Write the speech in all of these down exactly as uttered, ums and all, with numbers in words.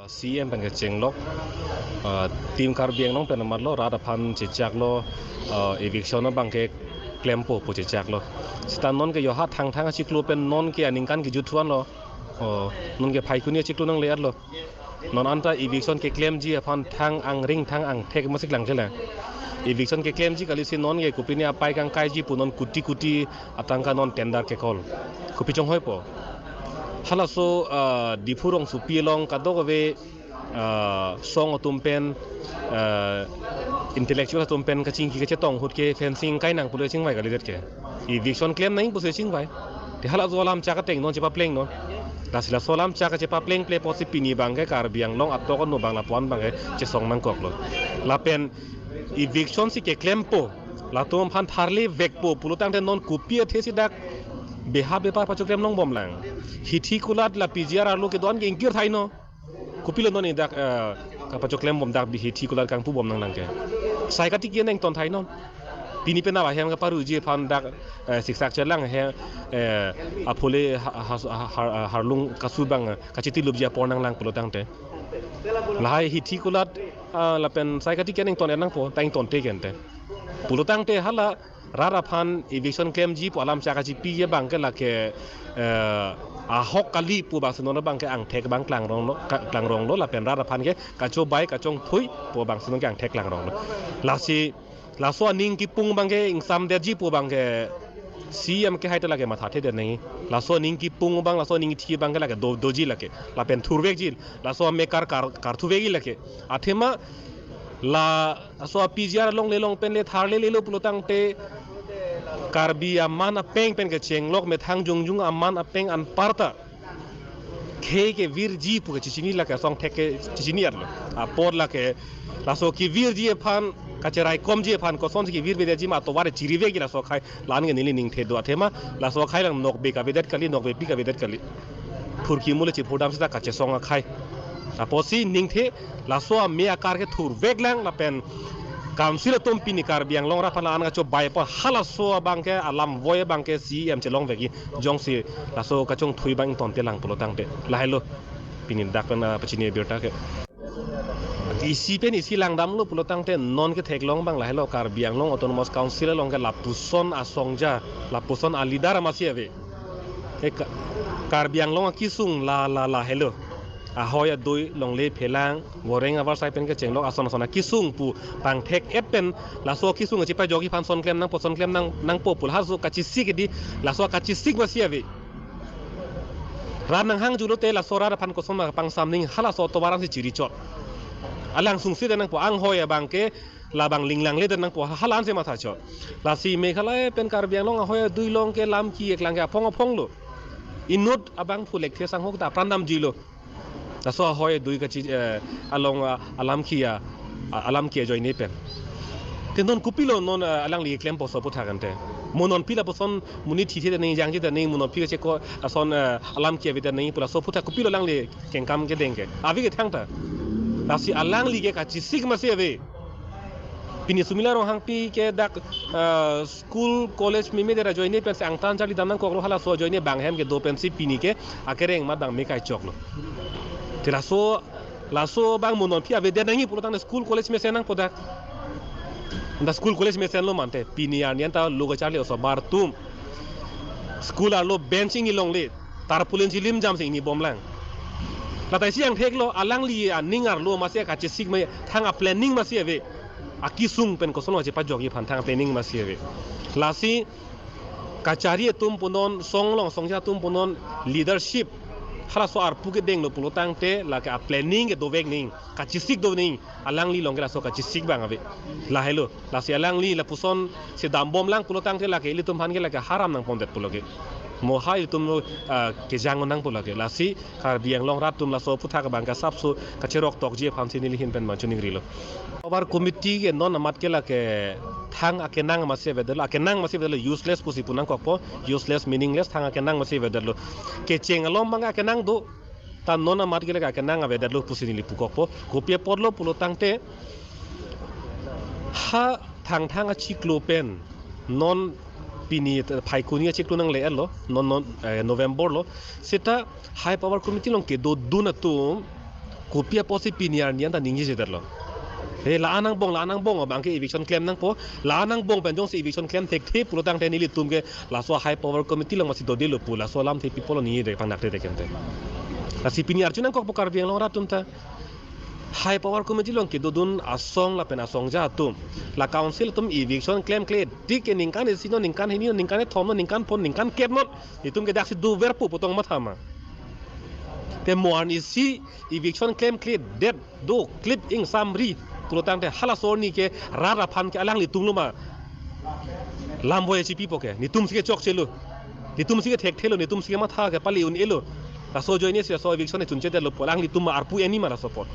C M pen kechenglok, ah, Team Karbi Anglong pen amatlo, rat aphan chechaklo, ah, eviction abang keklempo pu chechaklo. Seta non ke yo ha Thangthang achiklo pen non ke aningkan kejut thuanlo. Oh, non ke Phaikuni achiklo nangle-etlo. Non anta eviction keklemji aphan thang angring thang angthek masik lang chelang. Eviction keklemji kali si non ke kopine apai kangkaiji pu non kuti kuti atangka non tender kekol. Kopi chonghoipo. Halaso, ah, Diphu rongsopi along kadokave, ah, song atum pen, ah, intellectual atum pen kachingki kachetong ahut ke fencing kai nang pulo chingvai kalidet ke. Eviction klem nang pusi chingvai. Te halaso alam chak ateng non chepapleng non. Lasi laso alam chak chepaplengple apotsi pini abang ke Karbi Anglong atok ano abang lapu-an abang ke chesong nangkoklo. Lapen eviction si keklempo, latum aphan tharle vekpo pulo tangte non kopi athe si dak beha bepar pachoklem longbom lang. Hithi kulat la P G R arlo kedo-an ke ingkir thai non. Kopilo non ni dak, eh, kapachoklembom dak bi hithi kulat kangpubom nang nang ke. Sai katiki neng ton thai non. Pini pen ahem kaparuji aphan dak, eh, siksak chelang he, eh, aphule ha-, ha-, ha-, ha-, harlung kasu abang, eh, kachitilupji apor nang lang pulo tangte. Lahai hithi kulat, ah, lapen sai katiki neng ton nangpo, ta ington te kente. Pulo tangte hala rat aphan eviction klemji pu alam chak kachipiji abang ke lake, eh, ahok kali pu abang si non abang ke angthek abang klangronglo, ka-, klangronglo lapen rat aphan ke kachobai kachongthui pu abang si non ke angthek klangronglo. Lasi laso aning kipung abang ke ingsamdetji pu abang ke C M ke hai ta lake mathathedet nangji. Laso aning kipung abang, laso aning kithi abang ke lake do, doji lake. Lapen thurvekji, laso amekar kar, karthuvekji lake. Athema la laso P G R longle long pen le tharle lelo pulo tangte Karbi aman apeng pen kechenglok methang jongjung aman apeng anparta khei kevirji pu kachechini lake, asong thek kechechini arlo. Apor lake laso kevirji aphan, kacheraikomji aphan, kosonsi kevirvedetji ma atovar chirivekji laso akhai, la-an ke neli ningthe do athema laso akhai lang nokbe kavedet kali, nokbepi kavedet kali. Phurkimo le chiphurdam seta kachesong akhai. Apotsi ningthe laso ame akar ke thurvek lang lapen council atum pini Karbi Anglong rat aphan la-an kachobai apot halaso abang ke alam voi abang ke C M chelongvekji, jongsi laso kachongthui abang ington te lang pulo tangte. Lahelo pini dak pen, ah, pachini abirta ke. Isi pen isi langdamlo pulo tangte non ketheklong abang lahelo, Karbi Anglong Autonomous Council along ke lapuson asongja, lapuson aleader amatsi ave. Ke Ka-, Karbi Anglong akisung la la lahelo. Ahoi adui, longle phelang, goreng avarsai pen kechenglok ason ason akisung pu pangthek-et pen laso akisung chepajokji aphan son klem nangpo, son klem nang, nangpo pu halaso kachesik di, laso kachesik amatsi ave. Rat nanghangjulo te laso rat aphan koson ma pangsam nangji, halaso atovar ansi chirichot. Alang sungsedet nangpo, anghoi abang ke labang linglangledet nangpo, hala ansi mathachot. Lasi Meghalaya pen Karbi Anglong ahoi adui along ke lam ki-eklang ke aphong aphonglo. Inut abangphu Lekthe Sanghok ta apran damjuilo. Laso ahoi adui kachi, eh, along, ah, alam ki-a, ah, alam ki-ajoine pen. Te non kopilo non, ah, alangli klempo so aphuthak ante. Mo non pi lapuson monit thithedet nangji, jangjedet nangji, mo non pi kacheko ason, ah, alam ki-avedet nangji pu laso aphuthak kopilo alangli kengkam kedeng ke. Ave ke thangta. Lasi alangli ke kachesik amatsi ave. Pini Sumila Ronghangpi ke dak, ah, school college memedet ajoine pensi angtan charlidam nangkoklo, halaso ajoine bang ahem kedo pensi pini ke akereng amat bang me kaichoklo. Te laso, laso abang mo non pi avedet nangji pulo tangte school college mesen nangpo dak. Anta school college mesenlo mante pini arni anta lo kacharli osomar atum school arlo bench ingni longle, tarpaulin si limjamsi ingnibom lang. Lata isi angtheklo, alangli aning arlo amatsi kachesik me, thang aplanning amatsi ave. Akisung pen koson lo chepajokji aphan thang aplanning amatsi ave. Lasi kachari atum punon, song along songja atum punon, leadership halaso arpu kedenglo pulo tangte lake aplanning ke dovek nangji, kachesik do nangji, alangli along ke laso kachesik abang ave. Lahelo, lasi alangli lapuson si dambom lang pulo tangte lake ilitum aphan ke lake haram nangpondet pulo ke. Mo ha ilitum lo, ah, kejang nang pulo ke. Lasi Karbi Anglong rat atum laso aphuthak abang kasapso kacherok tokji aphansi neli ahin pen ma choningrilo. Power committee ke non amat ke lake thang akenang amatsi avedetlo, akenang amatsi avedetlo, useless pusi pu nangkokpo, useless, meaningless, thang akenang amatsi avedetlo. Kecheng along abang akenang do, ta non amat ke lake akenang avedetlo pusi neli pukokpo. Kopi apotlo pulo tangte ha Thangthang achiklo pen non pini Phaikuni achiklo nangle-etlo, non non, eh, November lo. Seta hai power committee along kedodun atum Kopi apotsi pini arni anta ningjejedetlo? He, la-an angbong, la-an angbong abang ke eviction klem nangpo, la-an angbong pen jongsi eviction klem thekthe pulo tangte nelitum ke laso high power committee along masi dodelo pu laso alamthe pi pulo ningjeje pangdak te kente. Lasi pini arju nangkokpo Karbi Anglong arat atum ta. High power committee along kedodun asong lapen asongja atum, la council atum eviction klemkledet ke ningkan isi non, ningkan hini non, ningkan kethom non, ningkan phongo, ningkan kep non, itum ke daksi doverpo pu tong matha ma? Te mo arnisi eviction klemkledet do, klip ingsamri pulo tangte halaso arni ke rat aphan ke alanglitumlo ma lamvoi chipipo ke? Netumsi ke chokchelo, netumsi ke thekthelo, netumsi ke matha ke pali un-elo. Laso ajoine si laso eviction chunchedetlo pu alanglitum ma arpu eni ma laso apot?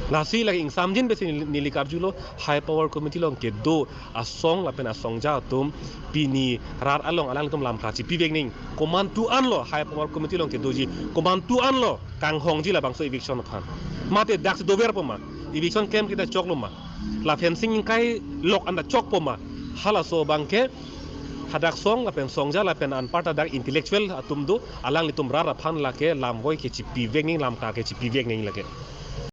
Lasi lake ingsamjin pensi neli, neli karjulo, high power committee along kedo asong lapen asongja atum pini rat along alanglitum lam kachipivek nang. Komantu anlo high power committee along kedoji, komantu anlo kanghongji labangso eviction aphan? Mate daksi doverpo ma? Eviction klemkledet choklo ma? La fencing ingkai lok anta chokpo ma? Halaso abang ke hadak song lapen songja lapen anparta dak intellectual atum do, alanglitum rat aphan lake lamvoi kechipivek nang, lam kachipivek nang lake.